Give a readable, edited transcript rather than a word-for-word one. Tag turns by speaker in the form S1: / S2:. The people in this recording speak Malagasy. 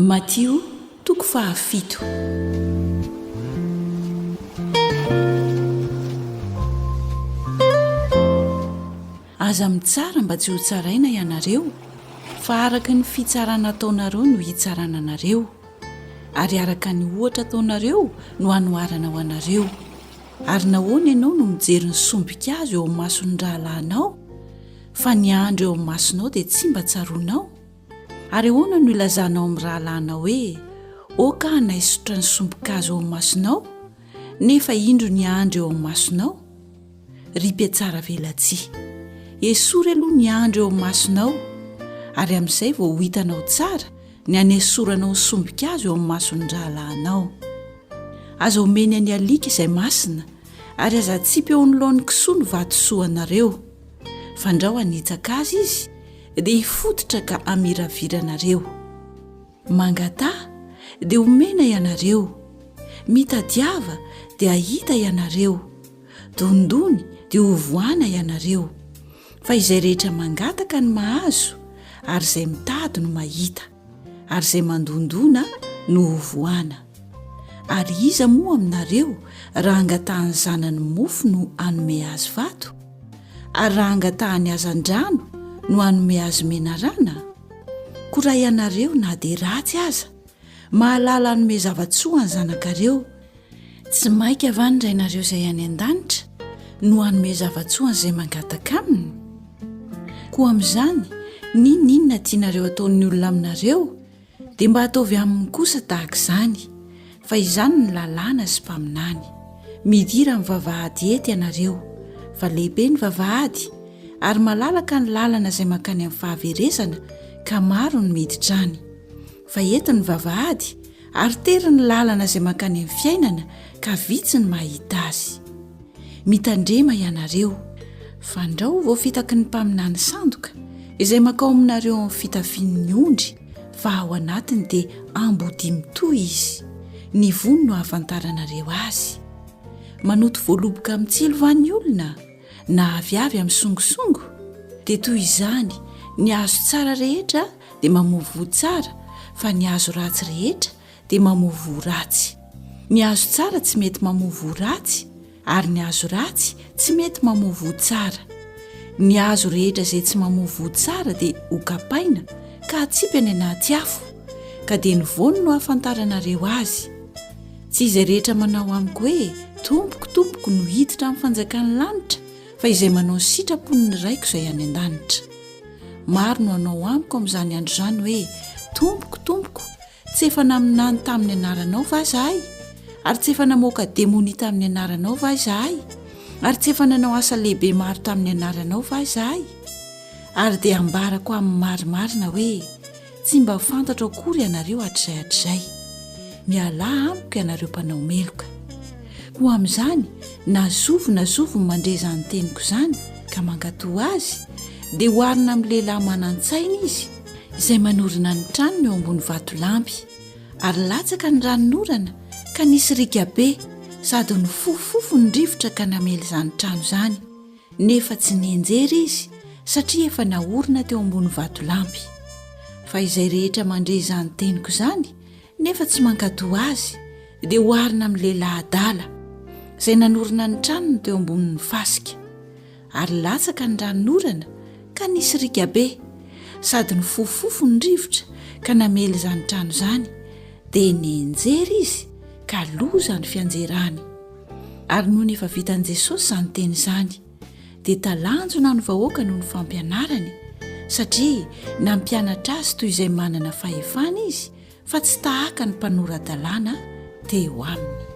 S1: Matio toko fahafito. Aza mitsara mba tsy hotsaraina ianareo, fa araka ny fitsarana ataonareo no hitsarana anareo, ary araka ny ohatra ataonareo no hanoharana ho anareo. Ary nahoana ianao no mijery ny sombin-kazo eo amin'ny mason'ny rahalahinao, fa ny andro eo amin'ny masonao dia tsy mba tsaroanao? Ary ahoana no ilazanao amin'ny rahalahinao hoe, Aoka hanaisotra ny sombin-kazo eo amin'ny masonao, nefa indro ny andro eo amin'ny masonao? Ry mpihatsaravelatsihy, esory aloha ny andro eo amin'ny masonao, ary amin'izay vao ho hitanao tsara ny hanesoranao ny sombin-kazo eo amin'ny mason'ny rahalahinao. Aza omeny an'ny alika izay masina, ary aza atsipy eo anoloan'ny kisoa ny vatosoanareo, fandrao hanitsaka azy izy, dia hifototra ka hamiravira anareo. Mangataha, dia homena ianareo. Mitadiava, dia hahita ianareo. Dondony, dia hovohana ianareo. Fa izay rehetra mangataka no mahazo, ary izay mitady no mahita, ary izay mandondona no hovohana. Ary iza moa aminareo raha angatahan'ny zanany mofo no hanome azy vato? Ary raha angatahany hazandrano no hanome azy menarana? Koa raha ianareo na dia ratsy aza, mahalala hanome zava-tsoa ny zanakareo, tsy mainka va ny Rainareo izay any an-danitra no hanome zava-tsoa an'izay mangataka aminy? Koa amin'izany, n'inon'inona tianareo hataon'ny olona aminareo, dia mba ataovy aminy kosa tahaka izany, fa izany ny lalàna sy mpaminany. Midira amin'ny vavahady ety ianareo, fa lehibe ny vavahady, ary malalaka ny lalana izay mankany amin'ny fahaverezana, ka maro ny miditra any. Fa ety ny vavahady, ary tery ny lalana izay mankany amin'ny fiainana, ka vitsy ny mahita azy. Mitandrema ianareo, fandrao voafitaky ny mpaminany sandoka, izay mankao aminareo amin'ny fitafian'ny ondry, fa ao anatiny dia ambodia mitohy izy. Ny voany no ahafantaranareo azy. Manoto voaloboka amin'ny tsilo va ny olona, na aviavy amin'ny songosongo? Dia toy izany, ny hazo tsara rehetra dia mamoa voa tsara, fa ny hazo ratsy rehetra dia mamoa voa ratsy. Ny hazo tsara tsy mety mamoa voa ratsy, ary ny hazo ratsy tsy mety mamoa voa tsara. Ny hazo rehetra izay tsy mamoa voa tsara dia hokapaina ka hatsipy any anaty afo, ka dia ny voany no hahafantaranareo azy. Tsy izay rehetra manao amiko hoe, Tompoko, Tompoko, no hiditra amin'ny fanjakan'ny lanitra, fa izay manao ny sitrapon'ny Raiko izay any an-danitra. Maro no hanao amiko amin'izany andro izany hoe, Tompoko, Tompoko, Tsy efa naminany tamin'ny anaranao va izahay? Ary tsy efa namoaka demonia tamin'ny anaranao va izahay? Ary tsy efa nanao asa lehibe maro tamin'ny anaranao va izahay? Ary dia ambarako amin'ny marimarina hoe, Tsy mba fantatro akory ianareo hatrizay hatrizay. Mialà amiko ianareo mpanao meloka. Koa amin'izany, na zovy na zovy ny mandre izany teniko izany ka mankatò azy, dia oharina amin'ny lehilahy manan-tsaina izy, izay manorina ny tranony eo ambony vatolampy, ary latsaka ny ranonorana ka nisy riaka be sady nifofofofo ny rivotra ka namely izany trano izany, nefa tsy nianjera izy satria efa naorina teo ambony vatolampy. Fa izay rehetra mandre izany teniko izany nefa tsy mankatò azy dia oharina amin'ny lehilahy adala, izay nanorina ny tranony teo ambonin'ny fasika. Ary latsaka ny ranonorana ka nisy riaka be, sady nifofofofo ny rivotra ka namely izany trano izany, dia nianjera izy ka loza ny fianjerany. Ary nony efa vitan'i Jesosy izany teny izany, dia talanjona ny vahoaka noho ny fampianarany, satria nampianatra azy toy izay manana fahefana izy fa tsy tahaka ny mpanora-dalàna teo aminy.